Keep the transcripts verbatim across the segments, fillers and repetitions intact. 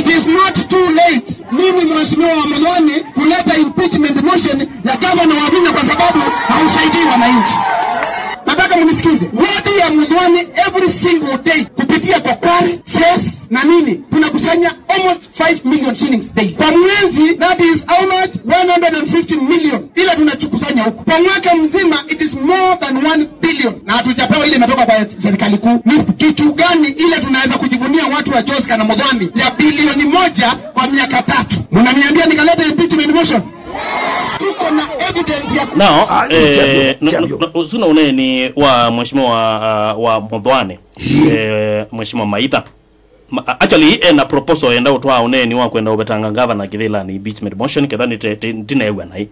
It is not too late. Mimi Mheshimiwa wa Muthwani kuleta impeachment motion ya gavana Wavinya kwa sababu hausaidii wananchi. Nataka mnisikize. Wadi ya Muthwani every single day kupitia kwa quarry, sales na nini, tunakusanya almost five million shillings daily. Kwa mwezi, that is how much? One hundred and fifty million. Ile tunachukusanya huko. Kwa mwaka mzima, it is more than one billion. Na hatujapewa ile imetoka kwa serikali kuu. Ni kitu gani ile tunaweza kujivunia watu wa Joska na Muthwani ya bilioni moja kwa miaka tatu? Mnaniambia nikalete impeachment motion? Tuko na evidence ya ku- Now, Ah, eh, jambo, no, jambo. No, no, suna uneni wa mheshimiwa, uh, wa Muthwani. Yeah. Eh, Mheshimiwa Maitha. Ma-, actually, ena proposal enda utwaa uneni wa kwenda uvetanga governor kithilani impeachment motion, ketha nite-, te-, ndinew'a nai.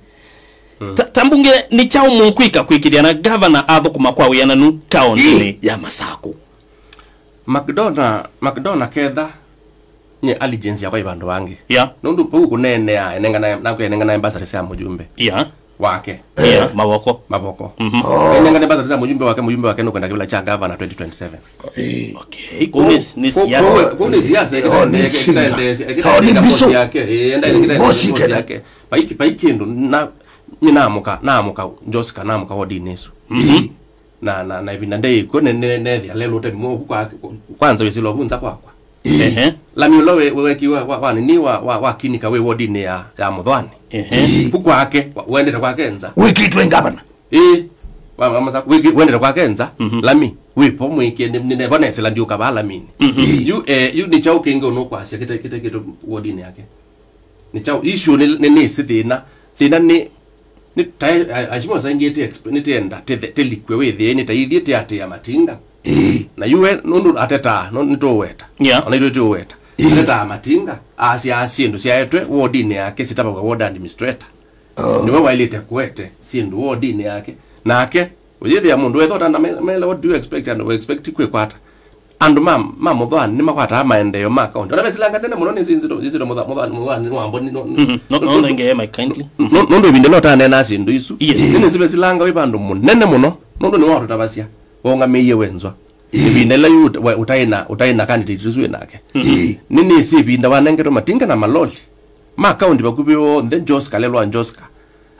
Mm. Ta, ta mbunge, ni kyaũ mũkwĩka kwĩkĩthya na governor athũkũma kwa wĩananu kaũntĩnĩ ya Masaku? McDonald, McDonald ketha nye allegiance yakwa ĩ vandũ vangĩ. Yeah. Nũndũ vau kũneenea, enengana, nakwa enengana ambassador sya mũjumbe. Yeah. Wake. Yeah, Mavoko. Mavoko. Mhm. Oh. Enengana ambassador sya mũjumbe wake, mũjumbe wake nũkwenda kĩvĩla kya governor twenty twenty-seven. Eh. Okay, kũu nĩ, nĩ siasa. Kũu nĩ siasa, oh, nĩ ĩkĩtendeka, siasa. Ĩkĩtendeka, oh, nĩ ĩkĩtendeka mbisu. Bosi yake, eh, enda ĩkĩtendeka bosi bosi yake. Paiki, paiki ndo na, nĩ naamũka, naamũka Joska, naamũka wodinĩ ĩsu. Mhm. Na, na, na ĩvinda ndĩ ĩkw'o, ne, ne, nethĩa lelũte mwovu kwa, kwanza wĩsĩlo vu nza kwakwa. Ehe. Lami ũla we, we, wekiwa wa, wa nini wa, wa, wa kinika wĩ wodinĩ ya, ya Mũthwani. Ehe. Vu kwake, wa, wendete kwake nza. Wĩkĩtwe ngavana. Ĩĩ. Wa, wa Masaku, wĩkĩ-, wendete kwake nza. Mhm. Lami, wĩpo mwĩkĩe, nĩ, nĩ, nĩvo nesĩla ndiũka vaa laminĩ. Mhm. Yu, eh, yu nĩ kyaũ kĩngĩ ũnũkwasya kĩte, kĩte kĩtũ wodinĩ yake? Nĩ kyaũ? Issue nĩ, nĩ, nĩsĩ thĩna. Thĩna nĩ, nĩ ta, a-, acimu asaingĩte exp-, nĩtĩenda tĩthe-, tĩlikwe wĩthĩe, nĩ ta ithyĩ tĩatĩĩa Matinga. Ĩĩ. Na yuwe, nũndũ atetaa, no, nĩtũweta. Yeah. Ona ithuĩ tũweta. Ĩĩ. Atetaa Matinga, asya syĩndũ syaetwe wodinĩ yake sitavaw'a ward administrator. Oh. Nĩwe waĩlĩte kũete syĩndũ wodinĩ yake. Nake, ũyĩthĩa mũndũ wetha ũtanda me-, mele, what do you expect? And we expect kwĩkwata. Andũ ma, ma Mũthwani nĩmakwataa maendeeo ma kaunti. Ona vesilanga nene mũno nĩ nzito, nzito Mũthwa-, Mũthwani, Mũthwani nĩ wamboni, no, mhm. No, no, no, no, nengeye mic kindly. No, nũndũ ĩvinda ĩla ũtaneenaa syĩndũ isu. Yes. Nĩnĩsĩ vesilanga wĩ vandũ mũnene mũno, nũndũ nĩwe watũtavasya, waũngamĩie wenzwa. Ĩvinda ĩla yu ũta-, we-, ũtaĩ na, ũtaĩ na candidate ũsu wĩ nake. Mhm. Nĩnĩsĩ ĩvinda wanengetwe Matinga na maloli ma kaunti vakuvĩ onthe, Joska, lelwa Joska.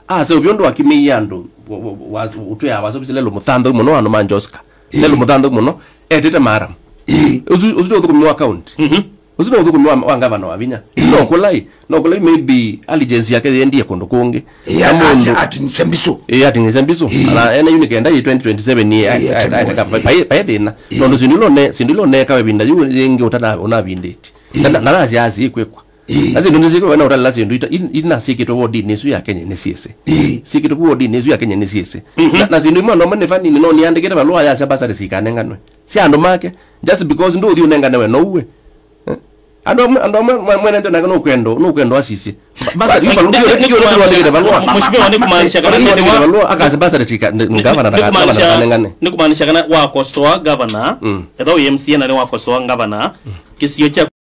Aseũvya ũndũ wakimĩie andũ, wa, wa, wa, ũtwĩaa waseũvisye lelũ mũthanthau mũno wa andũ ma Joska. Ĩĩ. Lelũ mũthanthau mũno, etĩte maaramu. Ĩĩ. Ũsu, ũsu nĩ ũthũkũmi wa kaunti. Mhm. Ũsu nĩ ũthũkũmi wa, wa ngavana Wavinya. Ĩĩ. No kũlai, no kũlai maybe allegiance yake yendie kũndũ kũngĩ. Ĩĩ, na mũndũ ati, ati nĩsembisũ. Ĩĩ, ati nĩsembisũ. Ĩĩ. Na ene yu nĩ kenda yĩ twenty twenty-seven yĩ, ĩĩ, ati, ati, mũndũ. Paĩ, paĩ thĩna. Ĩĩ. Tondũ syĩndũ ila ũne-, syĩndũ ila ũneeka ĩvinda yu yĩngĩ ũtana-, ũnavindĩtye. Ĩĩ. Na, na, na nasya asi kwĩkwa. Ĩĩ. Na syĩndũ nĩsyĩkĩtwe na ũtalela syĩndũ ita-, in-, ina syĩkĩtwe wodinĩ ĩsu ya Kenya nĩsyĩsĩ. Ĩĩ. Syĩkĩtwe ku wodinĩ ĩsu ya Kenya nĩsyĩsĩ. Mhm. Na, na syĩndũ imwe andũ amwe nĩ vanini, no nĩandĩkĩte valũa yasya basarĩ sikanenganwe. Sya andũ make, just because ndũthi ũnengane we no uwe. Eh? Andũ amwe, andũ amwe mwe-, mwene nthĩ nake nũkwenda, nũkwenda asisye. Ba-, basarĩ, yu valũa, yu, yu, yu, yu, wandĩkĩte valũa. Mheshimiwa, nĩ kumaanisha kana wandĩkĩte valũa, akasya basarĩ tika, nĩ, nĩ, ngavana nĩ ndaka-, ngavana kumaanisha, ndakanengane. Nĩ kumaanisha kana wakosoa ngavana, mm, ethwa wĩ M C A na nĩ wakosoa ngavana, mm, kĩsio kya